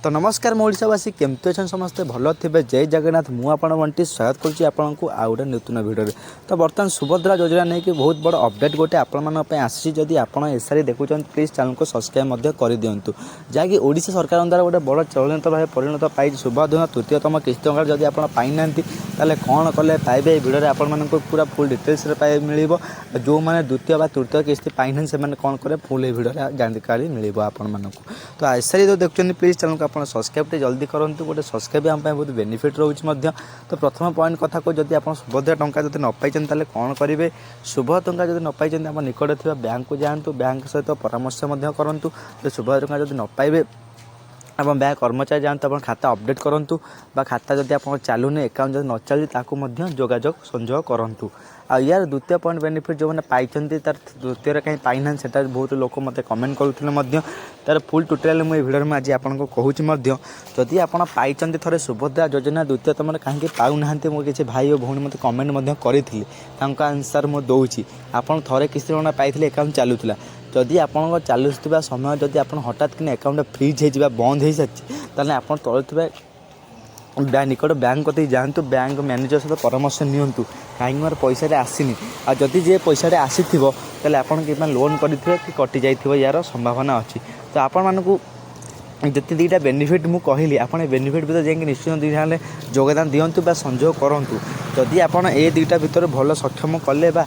ତ ନମସ୍କାର ମୋ ଓଡ଼ିଶାବାସୀ, କେମିତି ଅଛନ୍ତି? ସମସ୍ତେ ଭଲ ଥିବେ। ଜୟ ଜଗନ୍ନାଥ। ମୁଁ ଆପଣ ବଣ୍ଟି, ସ୍ୱାଗତ କରୁଛି ଆପଣଙ୍କୁ ଆଉ ଗୋଟେ ନୂତନ ଭିଡ଼ିଓରେ। ତ ବର୍ତ୍ତମାନ ସୁଭଦ୍ରା ଯୋଜନା ନେଇକି ବହୁତ ବଡ଼ ଅପଡ଼େଟ୍ ଗୋଟେ ଆପଣମାନଙ୍କ ପାଇଁ ଆସିଛି। ଯଦି ଆପଣ ଏସାରି ଦେଖୁଛନ୍ତି, ପ୍ଲିଜ୍ ଚ୍ୟାନେଲକୁ ସବସ୍କ୍ରାଇବ୍ ମଧ୍ୟ କରିଦିଅନ୍ତୁ। ଯାହାକି ଓଡ଼ିଶା ସରକାରଙ୍କ ଦ୍ୱାରା ଗୋଟେ ବଡ଼ ଚଳଚ୍ଚିତ୍ର ଭାବେ ପରିଣତ ପାଇଛି ସୁଭଦ୍ରା ତୃତୀୟତମ କିସ୍ତି ଟଙ୍କା। ଯଦି ଆପଣ ପାଇନାହାନ୍ତି, ତାହେଲେ କ'ଣ କଲେ ପାଇବେ, ଏଇ ଭିଡ଼ିଓରେ ଆପଣମାନଙ୍କୁ ପୁରା ଫୁଲ୍ ଡିଟେଲ୍ସରେ ପାଇ ମିଳିବ। ଆଉ ଯେଉଁମାନେ ଦ୍ୱିତୀୟ ବା ତୃତୀୟ କିସ୍ତି ପାଇନାହାନ୍ତି, ସେମାନେ କ'ଣ କରିବେ, ଫୁଲ୍ ଏଇ ଭିଡ଼ିଓରେ ଜାଣିକାରି ମିଳିବ ଆପଣମାନଙ୍କୁ। ତ ଏସାରି ଯଦି ଦେଖୁଛନ୍ତି, ପ୍ଲିଜ୍ ଚ୍ୟାନେଲକୁ ଆପଣ ସବସ୍କ୍ରାଇବ୍ ଟିକେ ଜଲ୍ଦି କରନ୍ତୁ। ଗୋଟେ ସବସ୍କ୍ରାଇବ୍ ଆମ ପାଇଁ ବହୁତ ବେନିଫିଟ୍ ରହୁଛି ମଧ୍ୟ। ତ ପ୍ରଥମ ପଏଣ୍ଟ କଥା କହୁ, ଯଦି ଆପଣ ସୁଭଦ୍ରା ଟଙ୍କା ଯଦି ନ ପାଇଛନ୍ତି, ତାହେଲେ କ'ଣ କରିବେ? ସୁଭଦ୍ରା ଟଙ୍କା ଯଦି ନ ପାଇଛନ୍ତି, ଆମ ନିକଟରେ ଥିବା ବ୍ୟାଙ୍କକୁ ଯାଆନ୍ତୁ, ବ୍ୟାଙ୍କ ସହିତ ପରାମର୍ଶ ମଧ୍ୟ କରନ୍ତୁ। ଯଦି ସୁଭଦ୍ରା ଟଙ୍କା ଯଦି ନ ପାଇବେ, ଆପଣ ବ୍ୟାଙ୍କ କର୍ମଚାରୀ ଯାଆନ୍ତୁ, ଆପଣ ଖାତା ଅପଡ଼େଟ୍ କରନ୍ତୁ ବା ଖାତା ଯଦି ଆପଣଙ୍କ ଚାଲୁନି, ଆକାଉଣ୍ଟ ଯଦି ନ ଚାଲୁଛି, ତାକୁ ମଧ୍ୟ ଯୋଗାଯୋଗ ସଂଯୋଗ କରନ୍ତୁ। ଆଉ ୟାର ଦ୍ୱିତୀୟ ପଏଣ୍ଟ ବେନିଫିଟ୍, ଯେଉଁମାନେ ପାଇଛନ୍ତି, ତାର ଦ୍ୱିତୀୟରେ କାହିଁ ପାଇନାହାନ୍ତି, ସେଟା ବହୁତ ଲୋକ ମୋତେ କମେଣ୍ଟ କରୁଥିଲେ ମଧ୍ୟ। ତାର ଫୁଲ୍ ଟ୍ୟୁଟୋରିଆଲ୍ ମୁଁ ଏଇ ଭିଡ଼ିଓରେ ମୁଁ ଆଜି ଆପଣଙ୍କୁ କହୁଛି ମଧ୍ୟ। ଯଦି ଆପଣ ପାଇଛନ୍ତି ଥରେ ସୁଭଦ୍ରା ଯୋଜନା, ଦ୍ୱିତୀୟ ତମର କାହିଁକି ପାଉନାହାନ୍ତି, ମୁଁ କିଛି ଭାଇ ଓ ଭଉଣୀ ମୋତେ କମେଣ୍ଟ ମଧ୍ୟ କରିଥିଲେ, ତାଙ୍କ ଆନ୍ସର୍ ମୁଁ ଦେଉଛି। ଆପଣ ଥରେ କିସ୍ତି ଟଙ୍କା ପାଇଥିଲେ, ଆକାଉଣ୍ଟ ଚାଲୁଥିଲା। ଯଦି ଆପଣଙ୍କ ଚାଲୁଥିବା ସମୟ ଯଦି ଆପଣ ହଠାତ୍ କିନା ଆକାଉଣ୍ଟଟା ଫ୍ରିଜ୍ ହେଇଯିବା, ବନ୍ଦ ହେଇସାରିଛି, ତାହେଲେ ଆପଣ ତଳେ ଥିବା ନିକଟ ବ୍ୟାଙ୍କ କତିକି ଯାଆନ୍ତୁ, ବ୍ୟାଙ୍କ ମ୍ୟାନେଜର ସହିତ ପରାମର୍ଶ ନିଅନ୍ତୁ, କାହିଁକି ମୋର ପଇସାଟା ଆସିନି। ଆଉ ଯଦି ଯିଏ ପଇସାଟା ଆସିଥିବ, ତାହେଲେ ଆପଣ କିମ୍ବା ଲୋନ୍ କରିଥିବେ କି କଟିଯାଇଥିବ, ୟାର ସମ୍ଭାବନା ଅଛି। ତ ଆପଣମାନଙ୍କୁ ଯେତେ ଦୁଇଟା ବେନିଫିଟ୍ ମୁଁ କହିଲି, ଆପଣ ଏ ବେନିଫିଟ୍ ଭିତରେ ଯାଇକି ନିଶ୍ଚୟ ଦୁଇଟା ହେଲେ ଯୋଗଦାନ ଦିଅନ୍ତୁ ବା ସଂଯୋଗ କରନ୍ତୁ। ଯଦି ଆପଣ ଏ ଦୁଇଟା ଭିତରେ ଭଲ ସକ୍ଷମ କଲେ ବା